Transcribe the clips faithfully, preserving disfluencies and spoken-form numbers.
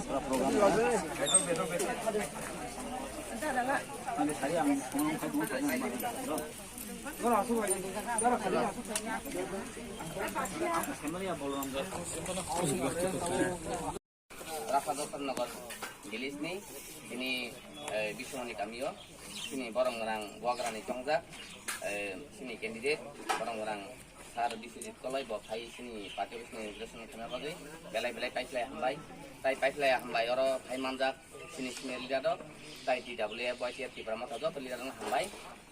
Rasa Dottor Nagar village ni, ini, eh, Biswamoni kamio, sini borong gwnang buagrani chongjak, eh, sini candidate borong gwnang Sir Biswajit Koloi bo phai sini party office ni registration khaina bagwi belai belai paiphlai hambai. Tai paiphlai hambai oro phai manjak sini senior leader rok, tai T W F, Y T F, Tipra Motha joto leader rok hambai.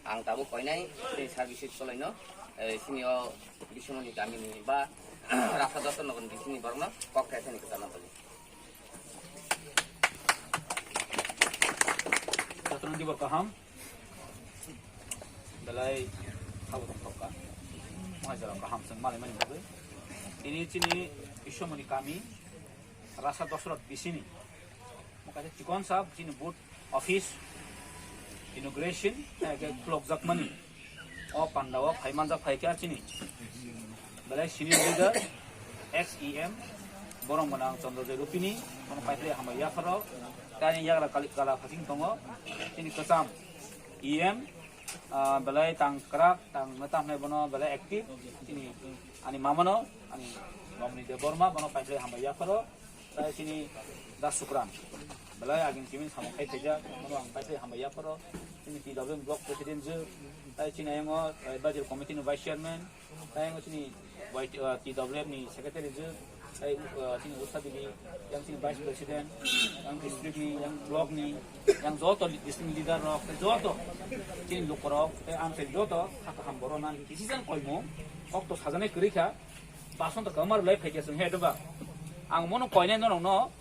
Ang tabuk koinai sini Sir Biswajit Koloi no, eh, sini o Biswamoni kami ni ba Rasa Dottor Nagar ni sini borok no kok thai thani kwchangma bagwi. Jotono dibor kaham. Belai sabo tongthokka. Mohai jora kaham chwng malai mani bagwi. Ini chini Biswamoni kami, Rasa Dosrot bisini. Mo kaisa chikon sab chini booth office inauguration, eh, ke khulokjakmani. O pandao phai manjak phai kha chini belai senior leader, ex E M, borok gwnang Chandra Joy Rupini, bono paiphlai hambai yapharo, tei yagra kali kala phasing tongo, chini kwcham E M, ah, belai tang kwrak, tang mwtam hwnwi bono belai active, chini ani mamano, ani Romni Debbarma, bono paiphlai hambai yapharo, Tai chini Das Sukran. Belai agin kimin samung khai phaijak, mono ang paithai hambai yapharo. Chini T W M block president je, tai chini ayang o, eh, budget committee ni vice chairman, tai ayang o chini Y T, eh, T W M ni secretary je, tai, eh, chini Usha Devi, yang chini vice president, yang district ni, yang block ni, yang joto li-, district leader rok, tai joto chini lukorok, tai ang tai joto, hakha ham borok nang kisi jan koimung, kok to sajani kwrwi kha. Bason to kamar lai phaikya sung he doba. Ang mono koinai norok no.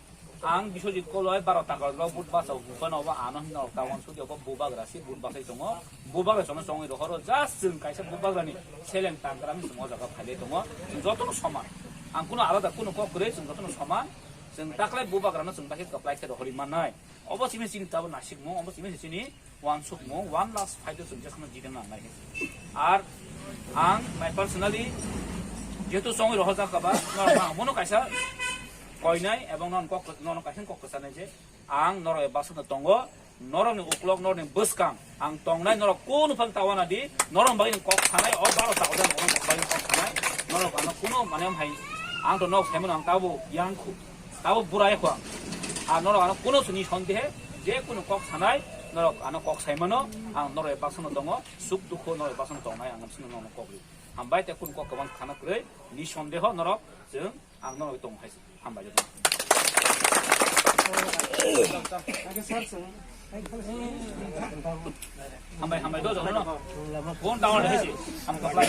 Ang Biswajit Koloi baro takar lo but basa hukano ba ano hin norok tawon sudi obo bubagra si but basai tongo. Bubagra sono songwi rohoro just chwng kaisa bubagra ni seleng tangra hin sung o jaga phailai tongo. Chwng joto no soman. Ang kuno alada kuno kok kwrwi chwng joto no soman. Chwng taklai bubagra no chwng bahi kaplai khe rohori mannai. Obo simi chini tabo nasikmo, obo simi chini wansukmung, one last fight o chwng jephano jiteng nangnai. Ar ang my personally jehetu songwi rohorjak kha ba, norok ang bono kaisa koinai ebong nono kok, nono kaisa kok kwchanai je ang norok baksa no tongo, norokni uklok, norokni bwskang ang tongnai, norok kunu phang tawana di, norok bagwi kok sanai, o baro ta ojan norok bagwi kok sanai, norok ano kunu mane hai ang to nok saimano ang tabo yang khu. Tabo burai kho ang. Ar norok ano kuno sini sondehe, je kuno kok sanai, norok ano kok saimano, ang norok baksa no tongo, suk dukho norok baksa no tongnai, ang sini norok kok ri. Hambai te kun kok kwbang khana kwrwi, ni sondeho norok, chwng ang norok tong hai. Hambai joto. Hambai, hambai, do, jono, no. Phone down, hai si. Ang kaplai.